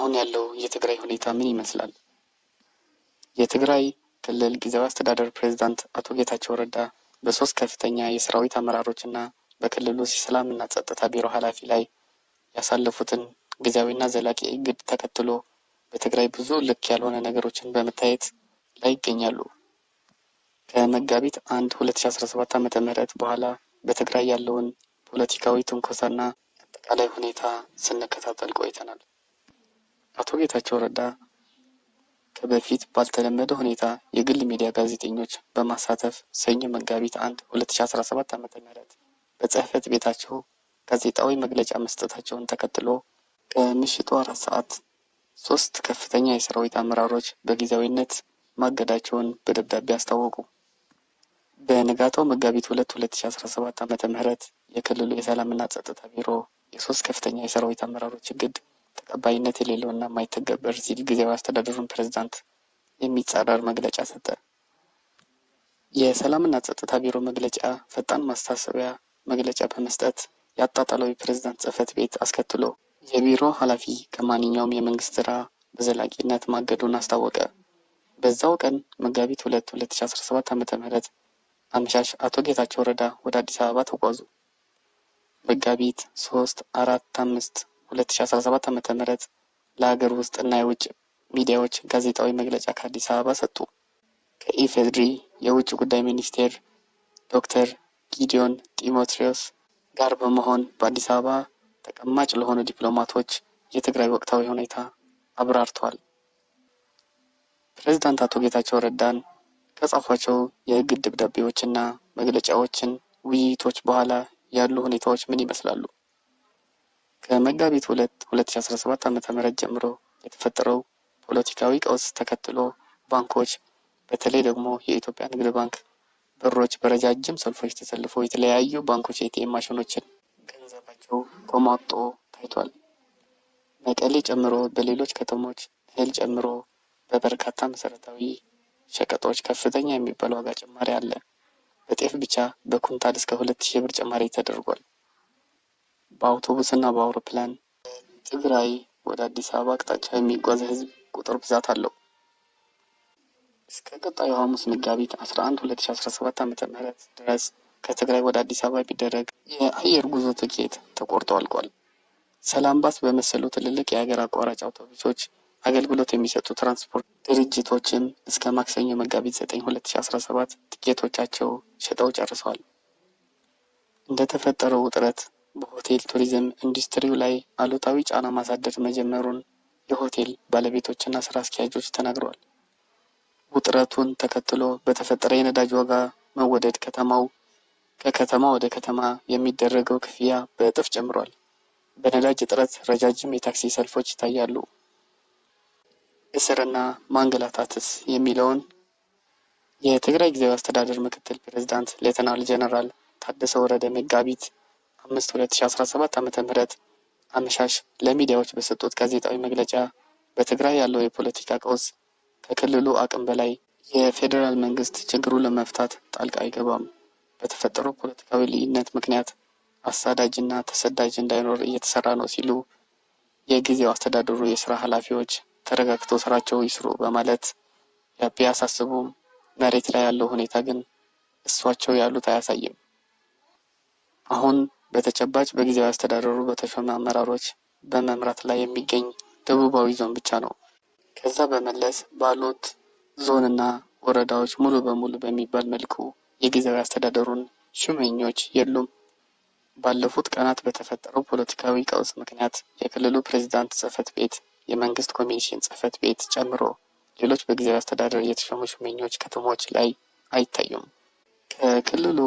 አሁን ያለው የትግራይ ሁኔታ ምን ይመስላል? የትግራይ ክልል ጊዜያዊ አስተዳደር ፕሬዝዳንት አቶ ጌታቸው ረዳ በሶስት ከፍተኛ የሰራዊት አመራሮች እና በክልሉ የሰላምና ጸጥታ ቢሮ ኃላፊ ላይ ያሳለፉትን ጊዜያዊና ዘላቂ እግድ ተከትሎ በትግራይ ብዙ ልክ ያልሆነ ነገሮችን በመታየት ላይ ይገኛሉ። ከመጋቢት 1 2017 ዓ.ም በኋላ በትግራይ ያለውን ፖለቲካዊ ትንኮሳና አጠቃላይ ሁኔታ ስንከታተል ቆይተናል። አቶ ጌታቸው ረዳ ከበፊት ባልተለመደ ሁኔታ የግል ሚዲያ ጋዜጠኞች በማሳተፍ ሰኞ መጋቢት 1 2017 ዓ.ም በጽህፈት ቤታቸው ጋዜጣዊ መግለጫ መስጠታቸውን ተከትሎ ከምሽቱ 4 ሰዓት ሶስት ከፍተኛ የሰራዊት አመራሮች በጊዜያዊነት ማገዳቸውን በደብዳቤ አስታወቁ። በንጋታው መጋቢት 2 2017 ዓ.ም የክልሉ የሰላምና ጸጥታ ቢሮ የሶስት ከፍተኛ የሰራዊት አመራሮች እግድ ተቀባይነት የሌለውና የማይተገበር ሲል ጊዜያዊ አስተዳደሩን ፕሬዝዳንት የሚጻረር መግለጫ ሰጠ። የሰላምና ጸጥታ ቢሮ መግለጫ ፈጣን ማስታሰቢያ መግለጫ በመስጠት ያጣጣለው የፕሬዝዳንት ጽህፈት ቤት አስከትሎ የቢሮ ኃላፊ ከማንኛውም የመንግስት ስራ በዘላቂነት ማገዱን አስታወቀ። በዛው ቀን መጋቢት 2 2017 ዓ.ም አመሻሽ አቶ ጌታቸው ረዳ ወደ አዲስ አበባ ተጓዙ። መጋቢት 3፣ 4፣ 5 2017 ዓ.ም ለሀገር ውስጥ እና የውጭ ሚዲያዎች ጋዜጣዊ መግለጫ ከአዲስ አበባ ሰጡ። ከኢፌድሪ የውጭ ጉዳይ ሚኒስቴር ዶክተር ጊዲዮን ጢሞቴዎስ ጋር በመሆን በአዲስ አበባ ተቀማጭ ለሆኑ ዲፕሎማቶች የትግራይ ወቅታዊ ሁኔታ አብራርተዋል። ፕሬዝዳንት አቶ ጌታቸው ረዳን ከጻፏቸው የእግድ ደብዳቤዎችና መግለጫዎችን ውይይቶች በኋላ ያሉ ሁኔታዎች ምን ይመስላሉ? ከመጋቢት 2 2017 ዓ.ም ጀምሮ የተፈጠረው ፖለቲካዊ ቀውስ ተከትሎ ባንኮች በተለይ ደግሞ የኢትዮጵያ ንግድ ባንክ በሮች በረጃጅም ሰልፎች ተሰልፈው የተለያዩ ባንኮች የኤቲኤም ማሽኖችን ገንዘባቸው ተሟጦ ታይቷል። መቀሌ ጨምሮ በሌሎች ከተሞች እህል ጨምሮ በበርካታ መሰረታዊ ሸቀጦች ከፍተኛ የሚባል ዋጋ ጭማሪ አለ። በጤፍ ብቻ በኩንታል እስከ 2000 ብር ጭማሪ ተደርጓል። በአውቶቡስ እና በአውሮፕላን ትግራይ ወደ አዲስ አበባ አቅጣጫ የሚጓዝ ህዝብ ቁጥር ብዛት አለው። እስከ ቀጣዩ ሐሙስ መጋቢት 11 2017 ዓ.ም ድረስ ከትግራይ ወደ አዲስ አበባ ቢደረግ የአየር ጉዞ ትኬት ተቆርጦ አልቋል። ሰላም ባስ በመሰሉ ትልልቅ የሀገር አቋራጭ አውቶቡሶች አገልግሎት የሚሰጡ ትራንስፖርት ድርጅቶችም እስከ ማክሰኞ መጋቢት 9 2017 ትኬቶቻቸው ሸጠው ጨርሰዋል። እንደተፈጠረው ውጥረት በሆቴል ቱሪዝም ኢንዱስትሪው ላይ አሉታዊ ጫና ማሳደር መጀመሩን የሆቴል ባለቤቶችና ስራ አስኪያጆች ተናግረዋል። ውጥረቱን ተከትሎ በተፈጠረ የነዳጅ ዋጋ መወደድ ከከተማ ወደ ከተማ የሚደረገው ክፍያ በእጥፍ ጨምሯል። በነዳጅ እጥረት ረጃጅም የታክሲ ሰልፎች ይታያሉ። እስርና ማንገላታትስ የሚለውን የትግራይ ጊዜያዊ አስተዳደር ምክትል ፕሬዝዳንት ሌተናል ጀነራል ታደሰ ወረደ መጋቢት 5 2017 ዓ.ም አመሻሽ ለሚዲያዎች በሰጡት ጋዜጣዊ መግለጫ በትግራይ ያለው የፖለቲካ ቀውስ ከክልሉ አቅም በላይ፣ የፌዴራል መንግስት ችግሩን ለመፍታት ጣልቃ አይገባም፣ በተፈጠረው ፖለቲካዊ ልዩነት ምክንያት አሳዳጅና ተሰዳጅ እንዳይኖር እየተሰራ ነው ሲሉ የጊዜያዊ አስተዳደሩ የስራ ኃላፊዎች ተረጋግተው ስራቸው ይስሩ በማለት ቢያሳስቡም መሬት ላይ ያለው ሁኔታ ግን እሷቸው ያሉት አያሳይም። አሁን በተጨባጭ በጊዜያዊ አስተዳደሩ በተሾመ አመራሮች በመምራት ላይ የሚገኝ ደቡባዊ ዞን ብቻ ነው። ከዛ በመለስ ባሉት ዞንና ወረዳዎች ሙሉ በሙሉ በሚባል መልኩ የጊዜያዊ አስተዳደሩን ሹመኞች የሉም። ባለፉት ቀናት በተፈጠረው ፖለቲካዊ ቀውስ ምክንያት የክልሉ ፕሬዝዳንት ጽህፈት ቤት፣ የመንግስት ኮሚኒኬሽን ጽህፈት ቤት ጨምሮ ሌሎች በጊዜያዊ አስተዳደር የተሾሙ ሹመኞች ከተሞች ላይ አይታዩም። ከክልሉ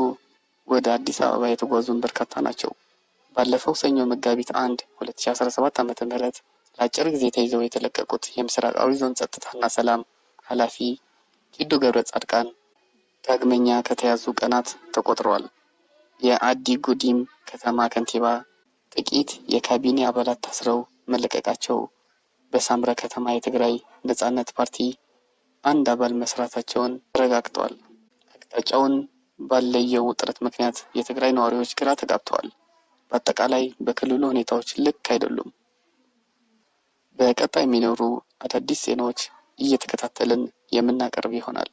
ወደ አዲስ አበባ የተጓዙም በርካታ ናቸው። ባለፈው ሰኞ መጋቢት 1 2017 ዓ.ም ለአጭር ጊዜ ተይዘው የተለቀቁት የምስራቃዊ ዞን ጸጥታና ሰላም ኃላፊ ኪዱ ገብረ ጻድቃን ዳግመኛ ከተያዙ ቀናት ተቆጥረዋል። የአዲ ጉዲም ከተማ ከንቲባ፣ ጥቂት የካቢኔ አባላት ታስረው መለቀቃቸው፣ በሳምረ ከተማ የትግራይ ነጻነት ፓርቲ አንድ አባል መስራታቸውን ተረጋግጧል። አቅጣጫውን ባለየው ውጥረት ምክንያት የትግራይ ነዋሪዎች ግራ ተጋብተዋል። በአጠቃላይ በክልሉ ሁኔታዎች ልክ አይደሉም። በቀጣይ የሚኖሩ አዳዲስ ዜናዎች እየተከታተልን የምናቀርብ ይሆናል።